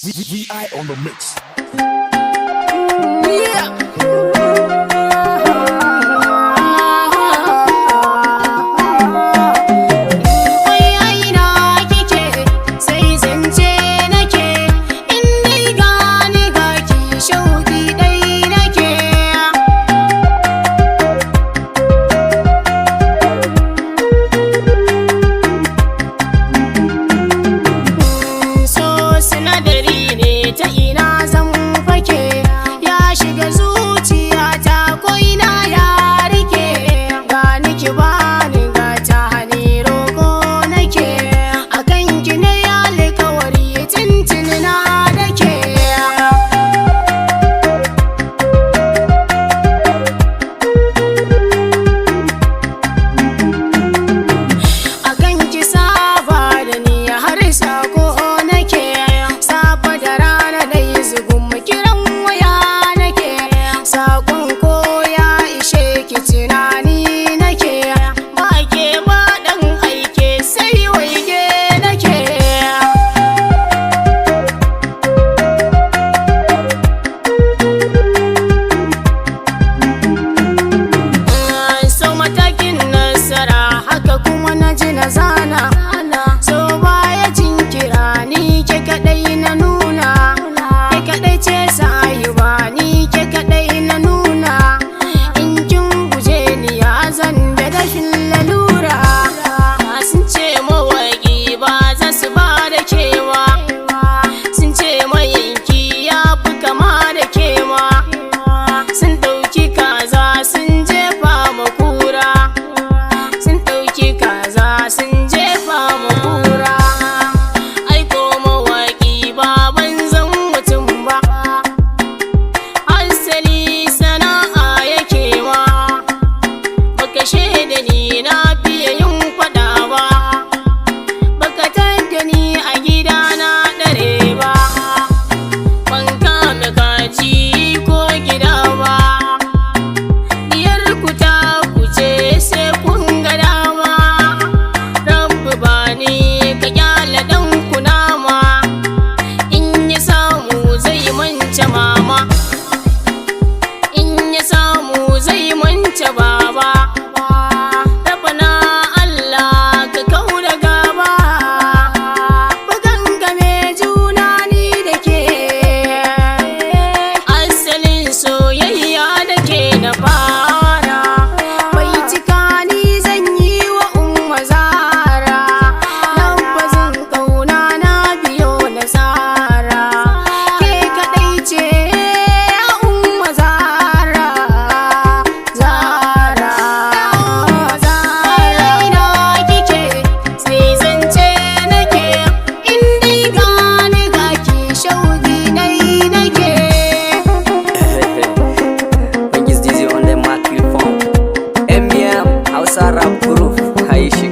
VI on the mix. Wai aina kike? Sai zance nake, in dai gani gaki, shauki dai nake. So sinadari ne, ta ina zan fake? Ya shiga zuciyata, ko ina ya rike. Gani ki bani gata, hani roko nake. Akan ki ne alkawari, tintin na dake. Akan ki saba da ni, har sako nake. Safa da rana dai zugun kiran waya nake. Sakon ko ya ishe ki, tunani nake. Ba ke ba dan aike, sai waige nake. So matakin nasara, haka kuma na ji na zana. So baya jinkira, ni ke kadai na nuna. Ke kadai ce sahiba, ni ke kadai na nuna. In kin guje ni, ya zan da dashin lalura? Sun ce mawaƙi ba za su ba da kewa. Sun ce mayinki ya fi kama da kewa. Sun ɗauki kaza sun jefa ma kura. Sun ɗauki kaza sun jefa ma kura. Aiko mawaƙi ba banzan mutum ba, asali sana'a yake ma. Baka shaida ni na fiye yin faɗa ba, baka tadda ni a gida na ɗare ba. Ban kame kaji ko gida ba. Diyar ku ta kuce, sai kun ga dama. Rabbi ba ni ka kyale dan kunama. In ya samu zai mance mama, in ya samu zai mance baba. Rabbana Allah ka kauda gaba, mu gangame juna ni da ke. Asalin soyayya da ke na fara. Bai cika ni zan yi wa Umma Zara. Lambazin kauna na biyo nasara. Ke kadai ce ya Umma Zara. Zara, Zara, ina kike? Sai zance nake, in dai gani gaki, shauki dai nake. Bangis DZ on the microphone. MEM Hausa Rap Group. Hai shi.